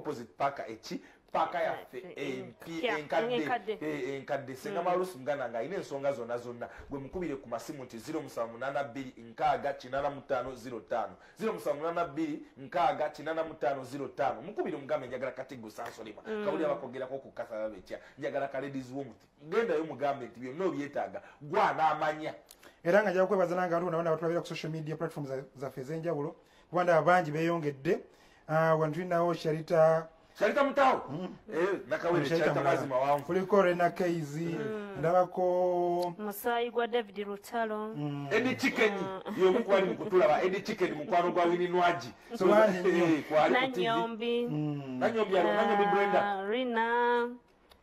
Opposite Park eki paka yaffe enkadde. Sengama Ruth Muganda nga alina ensonga zonna zonna, gwe mukubire ku masimu nti 0782 6 85 05, 0782 6 85 05. Mukubire mugambe, "Njagala Katigo Sansolima kawuli abakogerako ku kasaba bekya, njagala ka ladies warmth." Gendayo mugambe nti byonna obyetaaga, gwanaamanya. Era nga nja kwebaza nange abantu bonna batulabira ku social media platforms zaffe ez'enjawulo, kuba ndaba bangi beeyongedde. Wano tulinawo Sharita. Sharita Mutawo. Nakawere Sharita mazi mawanvu. Kuliko Rena Keizi, ndabako Musaayi gwa David Lutalo. Eddie Chicken yomu kwali mukutulaba. Eddie Chicken mukwano gwa Winnie Nwagi. So bangi nnyo. Kwali ku TV. Nanyombi. Nanyombi alo, Nanyombi Brenda. Rina.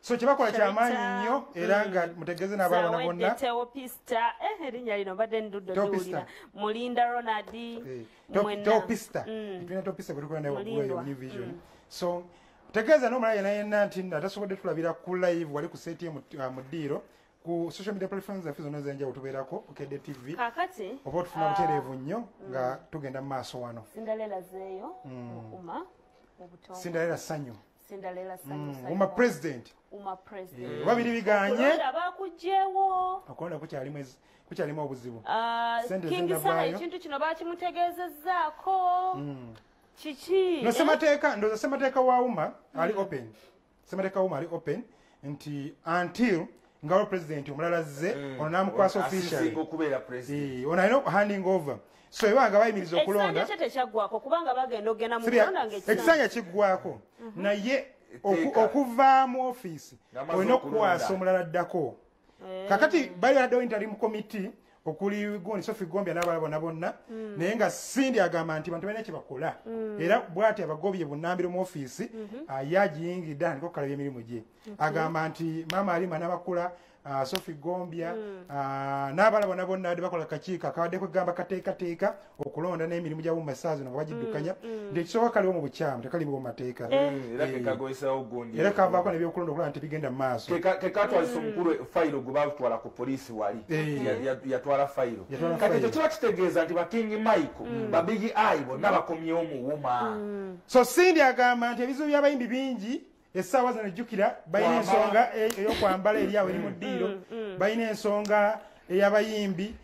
So kyebakola kyamaanyi Sharita. nnyo, era nga mutegeeze n'abalala bonna bonna. Teopista, erinnya lino mbadde ndudde Teopista. ndiwulira. Mulinda Ronald. Mwenna. Topista, tulina Topista gwe tukola naye waggulu eyo Mulindwa. New Vision. So tegeeza n'omulala yenna yenna nti nno atasobodde tulabira ku live wali ku seti mu ddiiro, ku social media platforms zaffe zonna ez'enjawulo tubeerako, Bukedde TV Kaakati oba otufuna butereevu nnyo nga tugenda mu maaso wano. Cinderella zeeyo uma mu butongole. Cinderella Sanyu. Cinderella Sanyu. Sanyu. Uma president. Uma president. Oba biri biganye. Okulonda bakuggyewo. Okulonda kukyalimu obuzibu. Sente King Saha zindavaayo. ekintu kino bakimutegeezezzaako kiki? No. Eh? Semateeka, ndowooza semateeka wa UMA ali open, semateeka wa UMA ali open nti until nga waliwo president omulala azze, ono n'amukwasa officially. Asisinga okubeera president. Ono alina handing over, so ebanga bayimiriza okulonda. Ekisanja kye tekyaggwako, kubanga bagenda okugenda mu kulonda nga Ekisanja kiggwako, naye Etteeka. okuva mu ofiisi Ng'amaze olina okulonda. okukwasa omulala addako. Kakati bali baddewo nti ali mu komiti okuli gundi Sophie Gombya n'abalala bonna bonna, naye nga Cindy agamba nti bantu balina kye bakola, era bw'ati abagobye bunnambiro mu ofiisi, ye agiyingidde atandika okukalabya emirimu gye. Agamba nti Maama Alima n'abakula, Sophie Gombya, n'abalala bonna bonna badde bakola kakiiko akabadde kwegamba kateekateeka okulonda n'emirimu gya UMA saa zino nga bagiddukanya, nti ekisooka kaliwo mu bukyamu, tekaliwo mu mateeka. Era kekagoyesawo gundi. Era kavaako n'ebyokulonda okulaba nti bigenda mu maaso. Kekatwalisa omukulu fayiro gwe batwala ku poliisi wali. Yatwala fayiro. Yatwala Kati ekyo fayiro. kiba kitegeeza nti ba King Michael, ba Big Eye bonna bakomyewo mu UMA. So Cindy agamba nti ebizibu by'abayimbi bingi essaawa zino. Jjukira balina Kwambala. ensonga ey'okwambala eri awo eri mu ddiiro, balina ensonga ey'abayimbi.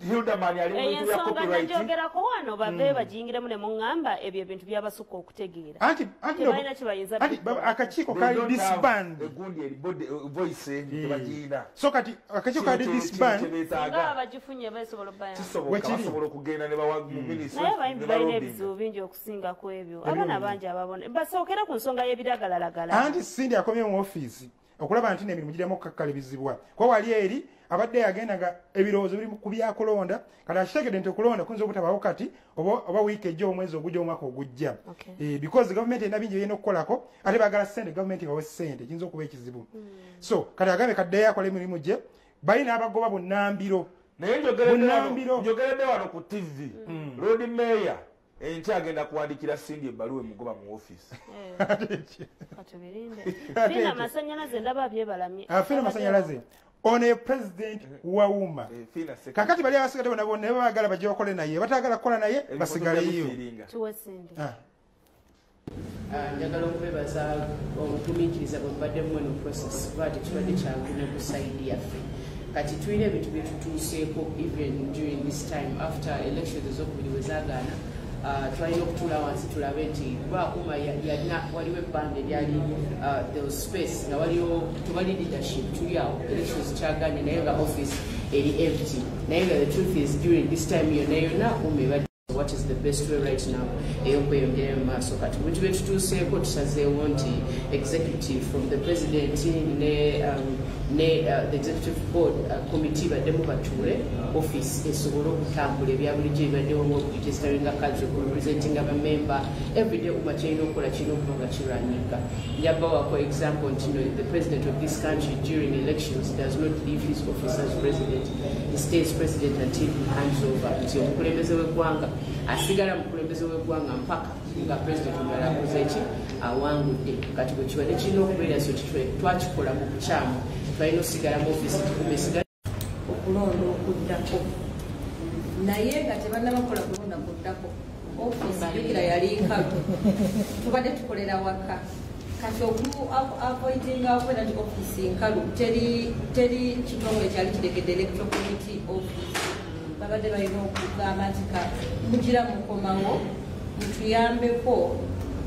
Hilderman ali mu Eyo bintu bya ensonga copyright. nagyogerako wano, bave bagiyingiremu ne muŋŋamba ebyo ebintu byabasukka okutegeera. Anti Tebalina kye bayinza anti bikola. akakiiko They kali don't have disband. egundi eri body voice tebagiyina. So kati akakiiko kali disband. Singa abagifunye basobola obbayamba. Kisoboka. Wekiri. Basobola okugenda ne bawa mu ministry Naye abayimbi ne balina balobinga. ebizibu bingi okusinga ku ebyo. Abaana bangi ababona basookera ku nsonga y'ebiragalalagala. Anti Cindy akomye mu ofiisi okulaba nti n'emirimu giramu okukakkalibizibwa, kuba wali eri abadde yagenda nga ebirowoozo biri ku byakulonda. Kati akitegedde nti okulonda kuyinza obutabaawo kati oba wiiki ejja, omwezi ogujja, omwaka ogujja. Because gavumenti erina bingi byerina okukolako, ate baagala ssente, gavumenti bawe ssente, kiyinza okuba ekizibu. So kati agambe kaddeyo akola emirimu gye, balina abagoba bunnambiro. Naye njogeredde wano. Bunnambiro. Njogeredde wano ku TV, Lord Mayor enkya agenda kuwandikira Cindy ebbaluwa emugoba mu ofiisi. Katubirinde. Fina amasanyalaze ndaba byebalamye. Afina amasanyalaze, ono ye president wa UMA. Fina Second. Kakati bali abasigadde bonna bonna baagala bajje bakole naye, bataagala kukola naye Ebikoto basigaleyo. byamufiiringa. Tuwe Cindy. Njagala okubebaza obugumiikiriza bwe mubaddemu eno process, kuba tekibadde kyangu ne ku side yaffe. Kati tulina ebintu bye tutuuseeko even during this time after elections ezokubiri bwe zaagaana. Twalina okutuula wansi tulabe nti kuba UMA yalina waliwo ebbanga eryali, there was space nga waliwo tewali leadership, tuli awo, elections kyagaanye naye nga office eri empty. Naye nga the truth is, during this time yonna yonna UMA ebadde what is the best way right now ey'okweyongerayo mu maaso. Kati bintu bye tutuuseeko, tusazeewo nti executive from the president ne the executive board committee baddemu batuule, office esobole okutambula ebya bulijjo ebibaddewo ngaokuregisteringa cards, okurepresentinga bamemba everyday. UMA kyerina okukola kirina okuba nga kirwanika. Njabawako example nti no, the president of this country during elections does not leave his office as president. He stays president until he hands over, nti omukulembeze w'eggwanga asigala mukulembeze w'eggwanga mpaka nga president omulala akoze ki, awangudde. Kati bwe kibadde kirina okubeera, so twakikola mu bukyamu, twalina osigala mu office tikuba esigala. Okulonda okuddako, naye nga tebannabakola kulonda kuddako. Office jjukira yali nkalu, tubadde tukolera waka. Kati avoidinga okubeera nti office nkalu, teri kitongole kyali kirekedde electoral committee office. Babadde balina okugamba nti ka mugira mukomawo mutuyambeko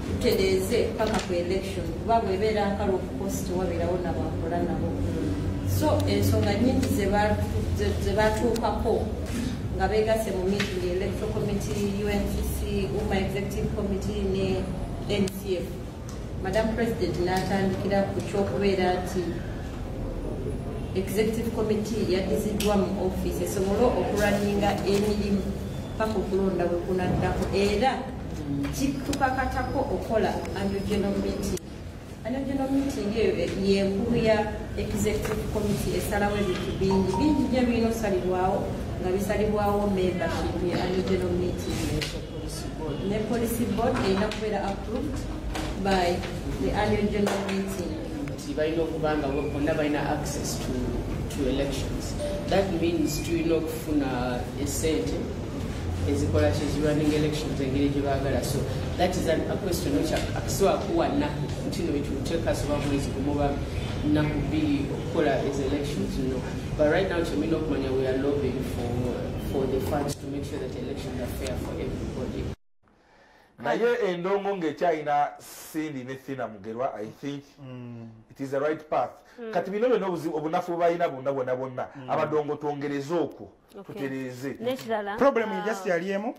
tutereeze paka ku election, kuba bwebeera nkalu of course tewabeerawo nabakola nabo. So ensonga nyingi ze batuukako nga begasse mu meeting, electoral committee, UNCC, UMA executive committee ne NCF. Madam President n'atandikira ku kyokubeera nti executive committee yaddiziddwa mu office esobole okurunninga emirimu paka okulonda bwe kunaddako, era kitukakatako okukola annual general meeting. Annual general meeting eyo yenkulu ya executive committee, esalawo ebintu bingi bingi nnyo birina osalibwawo nga bisalibwawo membership ya annual general meeting. Ne policy board erina kubeera approved by the annual general meeting. Nti balina okuba nga bonna balina access to elections. That means tulina okufuna esente ezikola kyezirunning elections engeri gye baagala. So that is a question which akusobola kuwa nnaku nti no, it will take us oba mwezi gumu oba nnaku 2 okukola as elections, no. But right now kyemulina okumanya, we are lobbying for the funds to make sure that elections are fair for everybody. Naye endongo ng'ekyalina Cindy ne Fina Mugerwa, I think it is the right path. Kati bino byonna obunafu bwe balina bonna bonna bonna, abadongo twongereze okwo, tutereeze. N'ekirala, Problem just yali emu,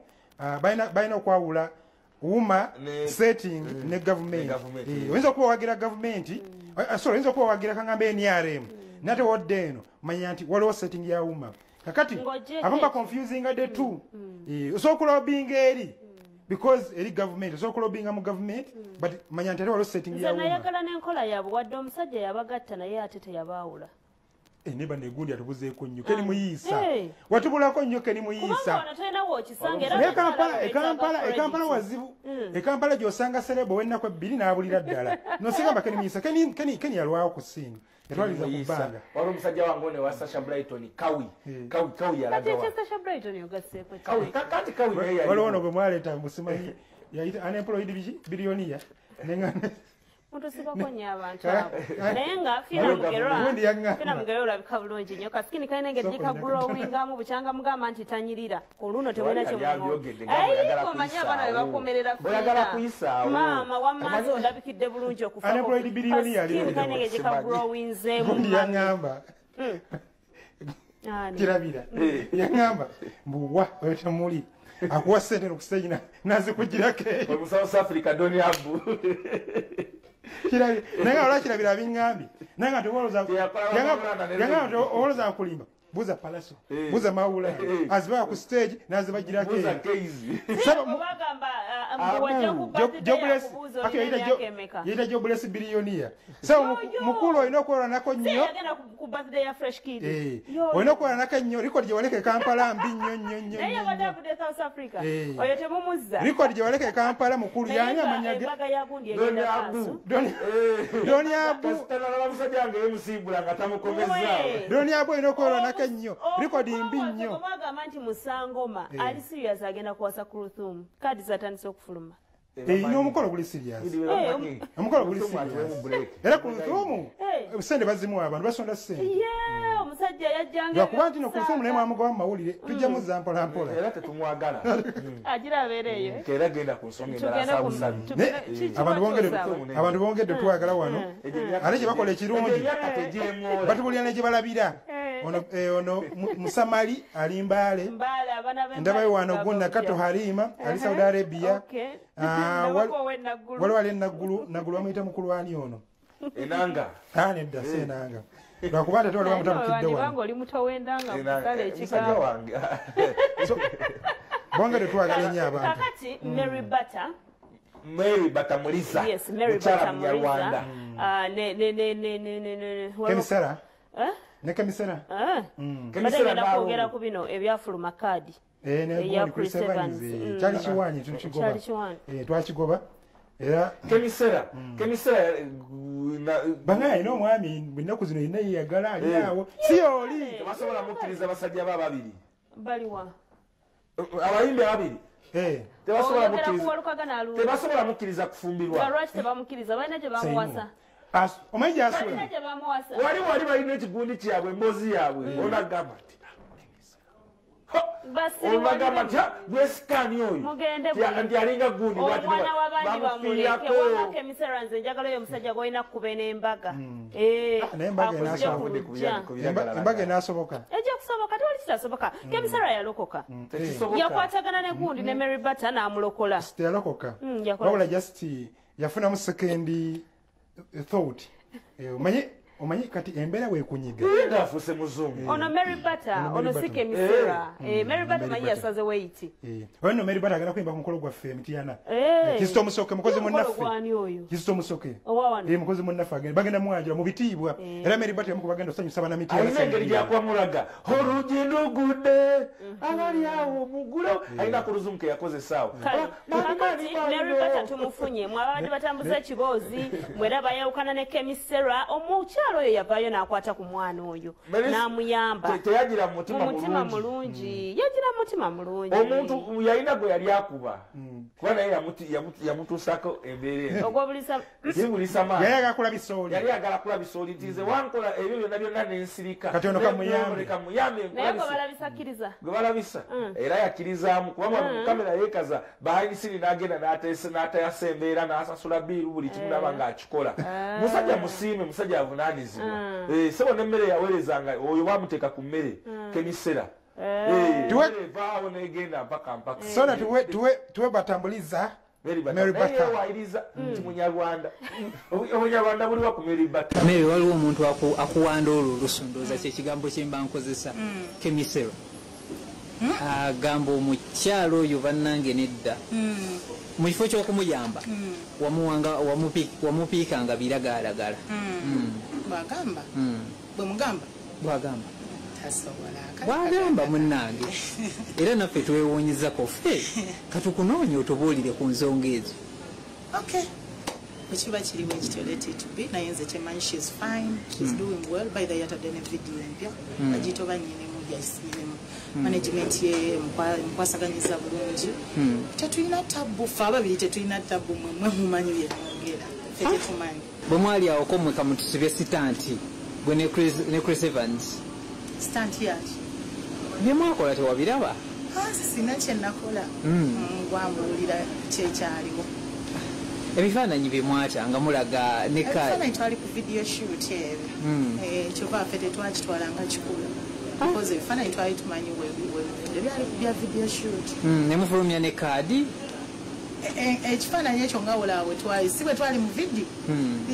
balina okwawula UMA setting ne government. Ne government, oyinza okuba wagira gavumenti, sorry, oyinza okuba wagira kangamba NRM, nate wodde eno manya nti waliwo setting ya UMA. Kakati Ng'ogyeko abamu baconfusinga the two. Osobola okulobinga eri because eri government, osobola okulobinga mu government, but manya nti ate waliwo setting Nze ya UMA. nayagala n'enkola yaabwe, wadde omusajja yabagatta naye ate teyabaawula. Neba negundi atubuzeeko nnyo Keni Muyiisa. Watubulako nnyo Keni Kubanga Muyiisa. wano tolina wookisanga era Naye abakyala Kampala, beetaaga e Kampala credit. Wazibu. E Kampala gy'osanga celeb ow'ennaku 2 n'abulira ddala. Nosigamba Keni Muyiisa, Keni yalwawo ku scene, yatwaliriza ku Muyiisa. bbanga. Waliwo omusajja wange ono ewa Sasha Brighton, Kawi. Kawi Kati yalagawa? ekya Sasha Brighton ogasseeko ki? Kawi, kati Kawi naye yaliwo. Waliwo ono gwe mwaleeta musimanyi yayita unemployed biki billionaire nenga Mutusibako nnyo abantu abo. Naye nga Fina Waliwo Mugerwa, gundi yaŋŋamba. Fina Mugerwa olabika bulungi nnyo. Kasikini kalina engeri Soko gikaglowingamu bukyanga mugamba nti tanyirira. Oluno temulina Yali kye abyogedde nga bw'oyagala omanyi abaana bwe kuyisaawo. bakomerera. Bw'oyagala kuyisaawo. Maama wamaaso Omanyi- ondabikidde bulungi okufa. Unemployed billionaire ali Kasikini kalina engeri Simanyi. gikaglowinzeemu. Gundi yaŋŋamba. Ani? Kirabira yaŋŋamba mbuwa oyo temuli akuwa sente nokustage nazikugirako eyo. Omu South Africa, Doni Abu. Kirabira naye nga olwa Kirabira abiŋŋambye naye nga tewolooza Teyakola Maulana ne yaŋŋamba Radio. olowooza nkulimba, buuza Palaso, buuza Maulana, azibawa ku stage nazibagirako Buuza eyo. Keizi. Obagamba mbu wajja ku birthday yakubuuza olina emyaka emeka. Yeyita jobless billionaire. So Yo, yo. mukulu olina okwerwanako Si nnyo. yagenda ku birthday ya Fresh Kid. Yo, Olina yo. okwerwanako ennyo, record gye waleka e Kampala mbi nnyo nnyo nnyo Naye nnyo yabadde nnyo. avudde South Africa. Eh. Oyo temumuzza. Record gye waleka e Kampala mukulu Naye yani nga amanya ge embaga ya gundi Doni egenda Abu. maaso. Doni Abu. Kasita nalaba musajja wange yemusiibula nga tamukomezaawo. We. Doni Abu olina okwerwanako ennyo, record mbi nnyo. Bagamba nti Musangoma ali serious, agenda kuwasa Kuluthum. Kadi zatandise okufuluma. N'omukolo guli serious. Omukolo guli serious era Kuluthumu sente bazimuwa, abantu basonda sente. Ye omusajja yajjanga Lwakuba nti no Kuluthumu naye mwamugoba mu mawulire, tujja muzza mpola mpola. Era tetumwagala. Agira abeera eyo. Era genda ku nsonga endala. Tugende ku Asabusabi. Abantu bongedde kyosaba? Abantu bongedde twagala wano, ate kye bakola ekirungi Emyaka tegyemwola. Batubulira ne gye balabira. Ono Musamali ali Mbaale. Mbaale, abaana b'e Ndabayo Mbaale wano tugamba gonna Kato otya? Halima ali Saudi Arabia. Okay. Ndabako ow'e Naggulu. Waliwo ali enaggulu, Naggulu bamuyita mukulwani ono. Enanga. Ah, nedda, si Enanga, lwakuba ate waliwo Naye bamutabukidde wandibanga wano. oli muto w'endanga Enanga, musala musajja ekigambo. wange. Bongedde twagala ennyo abantu. Kakati Mary Bata Mary Batamuliza. Yes, Mary Mukyala Batamuliza. Munyarwanda. Ah, ne ne ne ne ne ne ne Kemisera Eh? ne Kemisera. Ah. Kemisera Badde ngenda Nalongo. kwogera ku bino ebyafuluma kaadi Ne eya gundi Chris Chris Evans, Evans. Kyali kiwanyi tukigoba. Kyali kiwanyi. Twakigoba era. Kemisera, Kemisera Banga alina omwami ennaku zino yenna yeyagala ali awo si oli. Tebasobola mukkiriza basajja ba babiri. Baliwa? Abayimbi ababiri tebasobola mukkiriza kufumbirwa. Lwaki tebamukkiriza? Balina gye bamuwasa. Omanyi gy'asula? Wali balina ekigundi kyabwe, emboozi yaabwe. Onagamba nti onagamba nti gwesikaani oyo nti alinga gundi omwana w'abandi bamuleke. Wamaka emisera nze njagala oyo omusajja gw'olina kukuba n'embaga. Embaga enaasoboka. Ejja kusoboka, tewali kitasoboka. Kemisera yalokoka. Yakwatagana ne gundi ne Mary Bata n'amulokola. Teyalokoka. Wabula just yafunamu second thought. Omanyi kati embeera weekunyiga. Ng'afuuse muzungu. Ono Mary Bata, ono si Kemisera. Mary Bata manyi yasaze weeyiti. Oyo nno Mary Bata agenda kuyimba ku mukolo gwaffe Emityana. Kizito Musoke mukozi munnaffe. Kizito Musoke. Mukozi munnaffe agenda bagenda mwanjula mu bitiibwa. Era Mary Bata yamu ku bagenda osanyusa bannamityana. Alina engeri gy'akwamulaga. Oluggi lugudde abali awo muggulewo. Alina ku luzungu ke yakozesa awo. Kakati Mary Bata tumufunye. Mwe ababadde batambuza ekiboozi, mwera bayawukana ne Kemisera. Omukyala oyo yavaayo n'akwata ku mwana oyo n'amuyamba. Teyagira mu mutima mulungi. Yagira mu mutima mulungi. Omuntu yalina gwe yali akuba. Kuba naye yamutuusako embeera eno. Ogwobulisa maanyi. Yali ayagala kulabisa oli. Yali ayagala kulabisa oli nti nze wankola ebyo byonna byonna ne nsirika. Kati ono kamuyambe. Kamuyambe. Naye gwe balabisa akkiriza. Gwe balabisa. Era yakkirizaamu kuba mu kamera yeekaza behind scene n'agenda n'atayasa embeera n'asasula biiru buli kimu n'aba ng'akikola. Musajja musiime, musajja avunaanyizibwa. Sebo n'emmere yaweerezanga oyo bamuteeka ku mmere Kemisera. Vaawo n'egenda mpaka mpaka. So that tuwe batambuliza Mary Bata. Yeewayiriza nti Munyarwanda. Omunyarwanda buliwa ku Mary Bata. Mary, waliwo omuntu akuwanda olwo olusu ndowooza kye kigambo kye mba nkozesa. Kemisera. Agamba omukyala oyo bannange nedda. Mu kifo ky'okumuyamba wamupiikanga biragaalagala. Bwagamba? Bwe mugamba? Bwagamba. Tasobola. Bwagamba munnange. Era naffe twewuunyizako ffe katukunoonya otubuulire ku nsonga ezo. Okay. Bwe kiba kiri bwe kityo, let it be. Naye nze kyemanyi she's fine, she's doing well. By the way, yatadde ne video empya. Bagiyita oba nnyinimu gyasiibemu. Management ye mukwasaganyiza bulungi. Tetulina tabbu ffe ababiri, tetulina tabbu mmwe mumanyi bye mwogera. Ffe tetumanyi. Bwe mwali awo ko mmwe kamutusibye sitanti gwe ne Chris Evans. Stunt yaki? Bye mwakola tewabiraba? Nze sina kye nakola. Gwambuulira kyekyaliwo. Ebifaananyi bye mwata nga mulaga ne kaadi. Ebifaananyi twali ku video shoot ebyo. Kyova ffe tetwakitwala nga kikulu. Because ebifaananyi twali tumanyi webivudde byali bya video shoot. Ne mufulumya ne kaadi? Ekifaananyi ekyo nga wolaba bwe twali, si bwe twali mu video?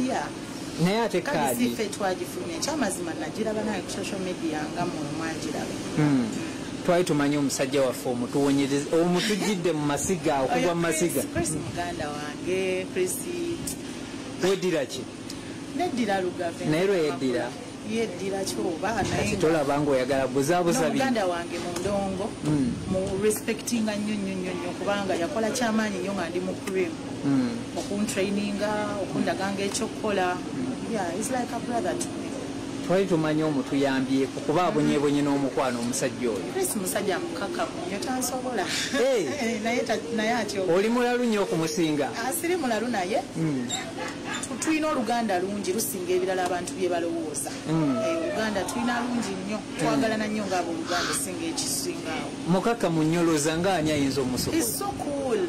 Yeah. Naye ate kaadi. Si ffe twagifulumya, ekyamazima nagiraba naye ku social media nga mmwe mwagiraba. Twali tumanyi omusajja waffe omutujjidde mu masiga, okugwa mu masiga. Chris muganda wange, Chris. Weddira ki? Neddira Lugave. Naye lwe yeddira? Yeddira kyoba naye. Kati tolaba ng'oyagala buzaabuza bintu. Muganda wange mu ndongo, mu respectinga nnyo nnyo nnyo nnyo kubanga yakola kyamaanyi nnyo nga ndi mu cream. Okuntraininga, okundaganga ekyokukola. Yeah, he's like a brother to me. Twali tumanyi omutuyambyeko kuba abonyeebonye n'omukwano omusajja oyo. Chris musajja mukakamu nnyo tansobola. Naye atyo. Oli mulalu nnyo okumusinga? Siri mulalu naye. Tulina oluganda lungi lusinga ebirala abantu bye balowooza. Oluganda tulina lungi nnyo, twagalana nnyo ng'abooluganda osinga ekisinga awo. Mukakamu nnyo olowooza ng'ani ayinza omusobola? He's so cool.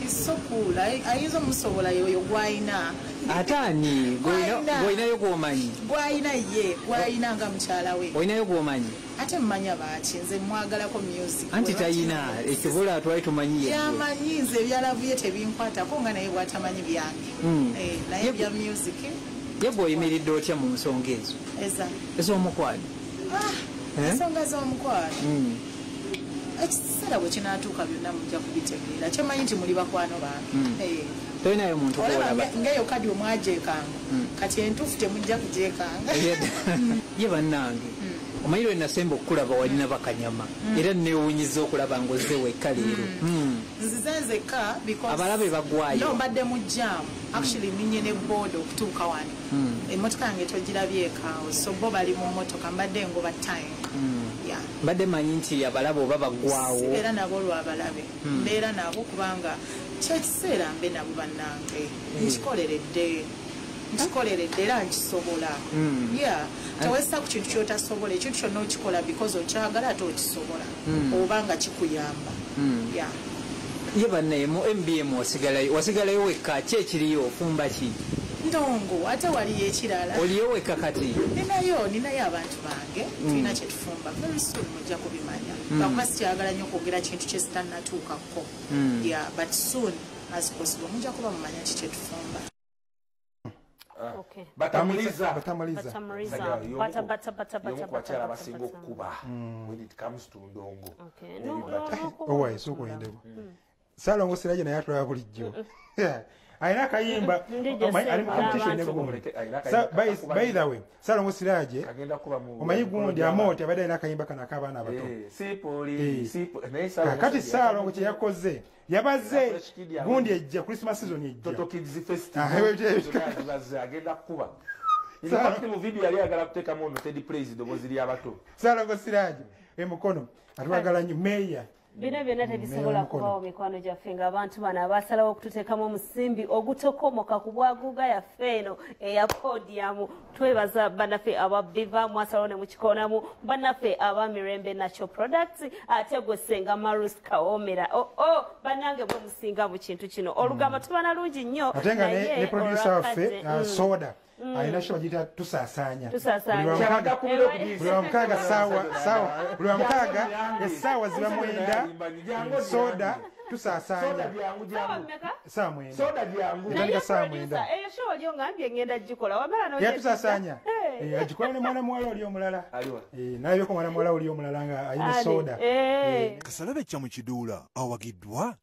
He's so cool. Ayinza omusobola yoyo gw'alina. Ate ani? Gw'olinayo gw'omanyi? Gw'alina ye, gw'alina nga mukyala we. Olinayo gw'omanyi? Ate mmanya baaki, nze mwagalako music. Anti tayina, ekibula twali tumanyi ye. Yamanyi nze ebyalavu ye tebinkwatako nga naye bw'atamanyi byange. Naye bya music. Ye bw'oyimiridde otya mu nsonga ezo? Eza. Ez'omukwano. Ensonga z'omukwano. Ekiseera bwe kinaatuuka byonna mujja kubitegeera. Kyemanyi nti muli bakwano bange. Tolinayo muntu gw'olaba. Ng'eyo kadi omwagyekanga. Kati entuufu temujja kugyekanga. Ye bannange. Omanyi lwe nasemba okukulaba walina bakanyama. Era neewuunyizza okulaba ng'ozze wekka leero. Nzize nzekka because abalabe bagwayo. No, mbadde mu jam. Actually ninye ne boda okutuuka wano. Emmotoka yange togirabyeko awo. So bo bali mu mmotoka mbadde ngoba time. Yeah. Mbadde manyi nti abalabe oba baggwawo. Sibeera nabo lwabalabe, mbeera nabo kubanga kyekiseera mbe nabo bannange. Nkikoleredde, nkikoleredde era nkisobola. Yeah, tewessa ku kintu kyotasobola. Ekintu kyonna okikola because okyagala ate okisobola, oba nga kikuyamba. Yeah. Ye bannaye, mu MBM wasigalayo, wasigalayo wekka. Ki ekiriyo? Ofumba ki? Ndongo, ate waliyo ekirala? Oliyo wekka kati? Ninayo, ninayo abantu bange. Tulina kyetufumba, very soon mujja kubimanya, lwakuba sikyagala nnyo kwogera kintu kyesitannatuukako. Yeah, but soon as possible mujja kuba mumanya ki kyetufumba. Okay. Batamuliza. Batamuliza. Batamuliza. Bata bata bata bata. Y'omu ku bakyala bata, abasinga bata. okukuba when it comes to ndongo. Okay. Mary No, Bata. no, no. Owaye, sooka oyendeko. Saalongo Siraje naye atulaba bulijjo, alina akayimba. Ndi gye Omanyi, ali mu semba competition ne abantu. gundi. Alina akayimba By the way, Saalongo Siraje, kagenda kuba mu omanyi gundi amooti abadde alina akayimba kano ak'abaana abato. Eh, sipuli sipo naye Kakati Saalongo kye yakoze, yabaze Fresh Kid gundi ejja, Christmas season ejja. Toto Kids Ah, Festival eh, zibaze, agenda kukuba. In fact, mu video yali ayagala kuteekamu ono Teddy Praise, ddoboozi ly'abato. Saalongo Siraje emukono atwagala nnyo, meeya. Bino byonna tebisobola Meeya. kubaawo, mikwano gyaffe, ng'abantu bano abasalawo okututeekamu omusimbi ogutokomoka ku bwaguuga yaffe eno eya podium. Twebaza bannaffe aba Biva, mwasalawo ne mukikoonamu, bannaffe aba Mirembe Natural Products, ate gwe Senga Marus Kawomera. Oo oh, bannange, bwe musinga mu kintu kino, olugamba tubana lungi nnyo. Ate nga naye ne producer waffe olwakadde, Soda alina show bagiyita Tusaasaanya. Tusaasaanya. Buli lwa mukaaga saawa saawa, buli lwa mukaaga essaawa ziba 9, Soda Tusaasaanya. Soda byangu. Saawa Jangu. mmeka? Saa 9. Soda byangu. Etandika Naye saa producer, 9. eyo show oli ongambye ngenda gikola, wamala Era Tusaasaanya Hey. agikola ne mwana muwala oli omulala. Aliwa? Nalabyeko mwana muwala oli omulala nga ayina Ali, soda. eh. Kasalabecca mu kiduula awagiddwa.